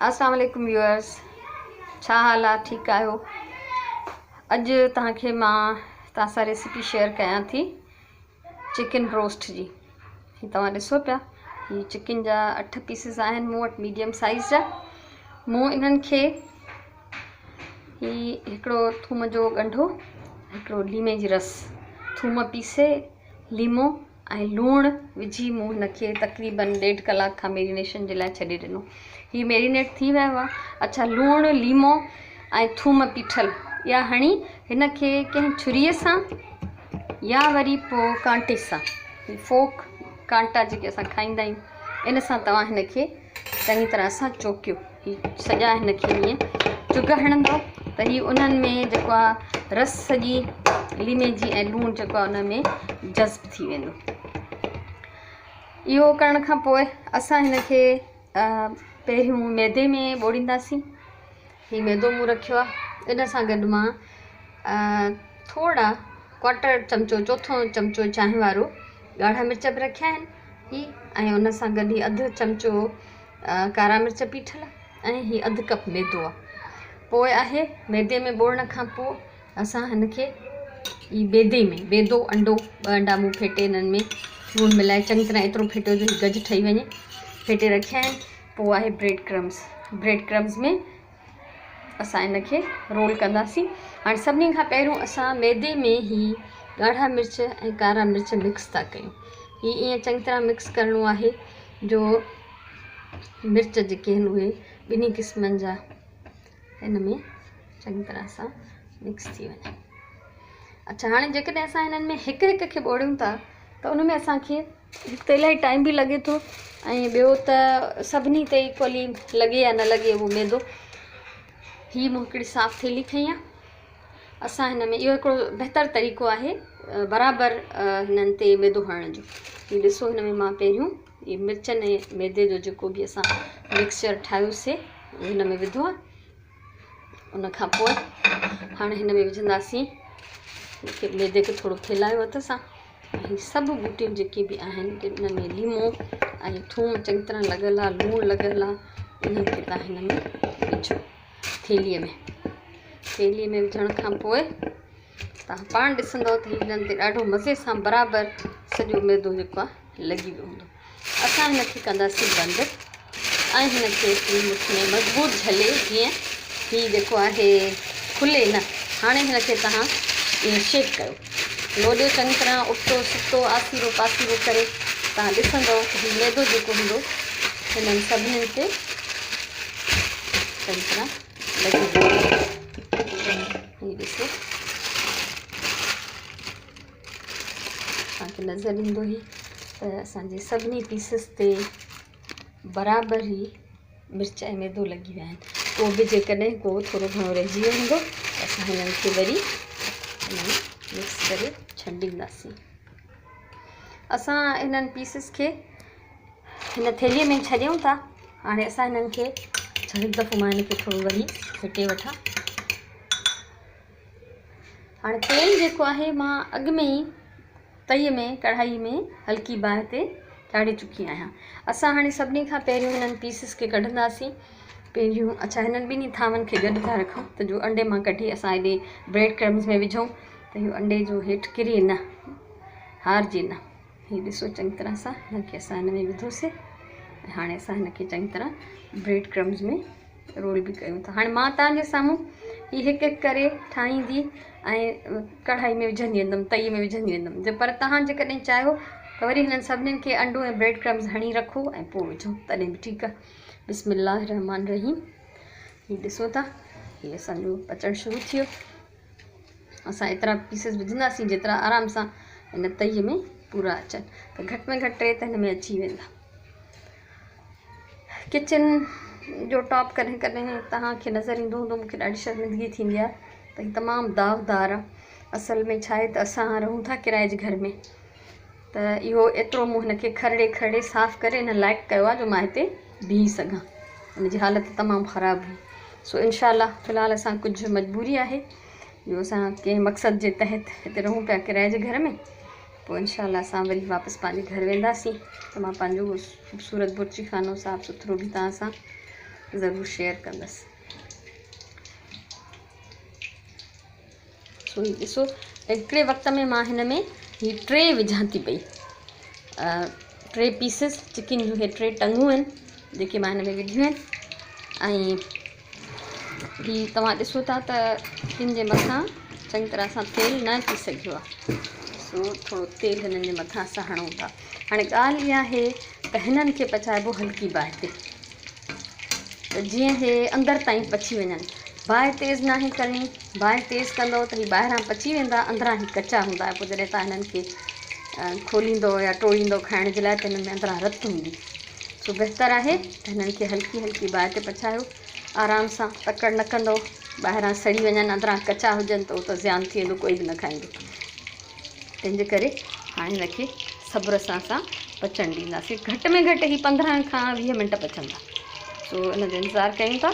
अस्सलाम वालेकुम व्यूअर्स, छा हाल आहे? ठीकु आहियो? अॼु तव्हांखे मां तव्हां सां रेसिपी शेयर कयां थी चिकन रोस्ट जी। हीअ तव्हां ॾिसो पिया, हीअ चिकन जा 8 पीसिस आहिनि मूं वटि मीडियम साइज़ जा। मूं इन्हनि खे हीअ हिकिड़ो थूम जो ॻंढो, हिकिड़ो लीमे जी रस, थूम पीसे लीमो ऐं लूणु विझी मूं हुनखे तक़रीबन 1.5 कलाक खां मेरीनेशन जे लाइ छॾे ॾिनो। हीअ मेरीनेट थी वियो आहे। अच्छा, लूणु लीमो ऐं थूम पीठल इहा हणी हिनखे कंहिं छुरीअ सां या वरी पोइ कांटे सां, फोक कांटा जेके असां खाईंदा आहियूं, इन सां तव्हां हिनखे चङी तरह सां चोकियो। हीअ सॼा हिनखे ईअं चुग हणंदो त हीअ उन्हनि में जेको आहे रस सॼी लीमे जी ऐं लूणु जेको आहे उन में जज़्ब थी वेंदो। इहो करण खां पोइ असां हिनखे पहिरियों मैदे में ॿोड़ींदासीं। हीउ मैदो मूं रखियो आहे, इन सां गॾु मां थोरा क्वार्टर चमचो, चोथों चमचो चांहि वारो ॻाढ़ा मिर्च बि रखिया आहिनि हीअ, ऐं उन सां गॾु अधु चमचो कारा मिर्च पीठल ऐं हीउ अधु कप मैदो आहे। पोइ आहे मैदे में ॿोड़ण खां पोइ असां हिनखे ई मैदे में मैदो अंडो, 2 अंडा मूं फेटे हिननि में लूणु मिलाए चङी तरह एतिरो फेटियो जो गज ठही वञे, फेटे रखिया आहिनि। पोइ आहे ब्रेड क्रम्स। ब्रेड क्रम्स में असां हिनखे रोल कंदासीं। हाणे सभिनी खां पहिरियों असां मैदे में ही ॻाढ़ा मिर्च ऐं कारा मिर्च मिक्स था कयूं। हीउ ईअं चङी तरह मिक्स करिणो आहे जो मिर्च जेके आहिनि उहे ॿिन्ही क़िस्मनि जा हिन में चङी तरह सां मिक्स थी वञनि। अच्छा, हाणे जेकॾहिं असां हिननि में हिकु हिकु खे ॿोड़ियूं था त उन में असांखे हिकु त इलाही टाइम बि लॻे थो ऐं ॿियो त सभिनी ते इक्वली लॻे या न लॻे उहो मैदो। हीअ मूं हिकिड़ी साफ़ थैली खई आहे। असां हिन में इहो हिकिड़ो बहितर तरीक़ो आहे बराबरि हिननि ते मैदो हणण जो। हीअ ॾिसो, हिन में मां पहिरियों इहे मिर्चनि ऐं मैदे जो जेको बि असां मिक्सचर ठाहियोसीं उहो हिन में विधो आहे। उन खां पोइ हाणे हिन में विझंदासीं, मैदे खे थोरो फैलायो हथ सां। हीअ सभु ॿूटियूं जेके बि आहिनि जिन में लीमो ऐं थूम चङी तरह लॻल आहे, लूणु लॻल आहे, इन्हनि खे तव्हां हिन में विझो थैलीअ में। थैलीअ में विझण खां पोइ तव्हां पाण ॾिसंदव त हिननि ते ॾाढो मज़े सां बराबरि सॼो मैदो जेको आहे लॻी वियो हूंदो। असां हिनखे कंदासीं बंदि ऐं हिनखे मुठ में मज़बूत झले जीअं हीउ जेको आहे खुले न। हाणे हिनखे तव्हां ईअं शेक कयो, लोॾियो चङी तरह उबटो सुबटो आसीरो पासीरो करे तव्हां ॾिसंदव त हीउ मैदो जेको हूंदो हिननि सभिनीनि ते चङी तरह लॻी वेंदो। हीउ ॾिसो, तव्हांखे नज़र ईंदो ही त असांजे सभिनी पीसिस ते बराबरि ई मिर्च ऐं मैदो लॻी विया आहिनि। पोइ बि जेकॾहिं को थोरो घणो रहिजी वियो हूंदो त असां हिननि खे वरी हिन में मिक्स करे छंडींदासीं। असां हिननि पीसिस खे हिन थैलीअ में छॾियूं था। हाणे असां हिननि खे हिकु दफ़ो मां हिनखे थोरो वरी फेटे वठां। हाणे तेल जेको आहे मां अॻु में ई तईअ में कढ़ाई में हल्की बाहि ते चाढ़ी चुकी आहियाँ। असां हाणे सभिनी खां पहिरियों हिननि पीसिस खे कढंदासीं पहिरियों। अच्छा, हिननि ॿिन्ही थांवनि खे गॾु था रखूं त जो अंडे मां कढी असां हेॾे ब्रेड क्रम्स में विझूं त इहो अंडे जो हेठि किरे न, हारजे न। हीउ ॾिसो चङी तरह सां हिनखे असां हिन में विधोसीं। हाणे असां हिनखे चङी तरह ब्रेड क्रम्स में रोल बि कयूं था। हाणे मां तव्हांजे साम्हूं हीअ हिकु हिकु करे ठाहींदी ऐं कढ़ाई में विझंदी वेंदुमि, तईअ में विझंदी वेंदुमि। पर तव्हां जेकॾहिं चाहियो त वरी हिननि सभिनीनि खे अंडो ऐं ब्रेड क्रम्स हणी रखो ऐं पोइ विझो, तॾहिं बि ठीकु आहे। बिस्मिल्लाह रहमान रहीम। हीउ ॾिसो था, हीउ असांजो पचणु शुरू थी वियो। असां एतिरा पीसिस विझंदासीं जेतिरा आराम सां हिन तईअ में पूरा अचनि, त घटि में घटि 3 त हिन में अची वेंदा। किचन जो टॉप कॾहिं कॾहिं तव्हांखे नज़र ईंदो हूंदो, मूंखे ॾाढी शर्मिंदगी थींदी आहे त हीउ तमामु दाग़दार आहे। असल में छा आहे त असां रहूं था किराए जे घर में, त इहो एतिरो मूं हिनखे खरड़े खरड़े साफ़ करे हिन लाइक़ु कयो आहे जो मां हिते बीह सघां। हिन जी हालत तमामु ख़राबु हुई। सो इनशा फ़िलहालु असां कुझु मजबूरी आहे जो असां कंहिं मक़सद जे तहत हिते रहूं पिया किराए जे घर में। पोइ इनशा असां वरी वापसि पंहिंजे घर वेंदासीं त मां पंहिंजो ख़ूबसूरत बुर्ची खानो साफ़ सुथरो बि तव्हां सां ضرور شيئر ڪندس. سو هي ڏسو، هڪڙي وقت ۾ مان هن ۾ هي ٽي وجهان ٿي پئي، ٽي پيسز چڪن جون. هي ٽي ٽنگون آهن جيڪي مان هن ۾ وڌيون آهن، ۽ هي توهان ڏسو ٿا ته ڪن جي مٿان چڱي طرح سان تيل نه اچي سگهيو آهي، سو ٿورو تيل هنن جي مٿان اسان هڻون ٿا. هاڻي ڳالهه اها آهي ته هنن کي پچائبو هلڪي باهه تي، ته جيئن هي اندر تائين پچي وڃن. باهه تيز ناهي ڪرڻي. باهه تيز ڪندؤ ته هي ٻاهران پچي ويندا، اندران هي ڪچا هوندا، ۽ پوء جڏهن توهان هنن کي کوليندؤ يا ٽوڙيندؤ کائڻ جي لاء ته هنن ۾ اندران رت هوندي. سو بهتر آهي ته هنن کي هلڪي هلڪي باهه تي پچايو آرام سان، تڪڙ نه ڪندؤ، ٻاهران سڙي وڃن اندران ڪچا هجن ته اهو ته زيان ٿي ويندو، ڪوئي به نه کائيندو. تنهن جي ڪري هاڻي هن کي صبر سان اسان پچڻ ڏينداسين. گهٽ ۾ گهٽ هي 15 کان 20 منٽ پچندا، سو ان جو انتظار ڪيون ٿا.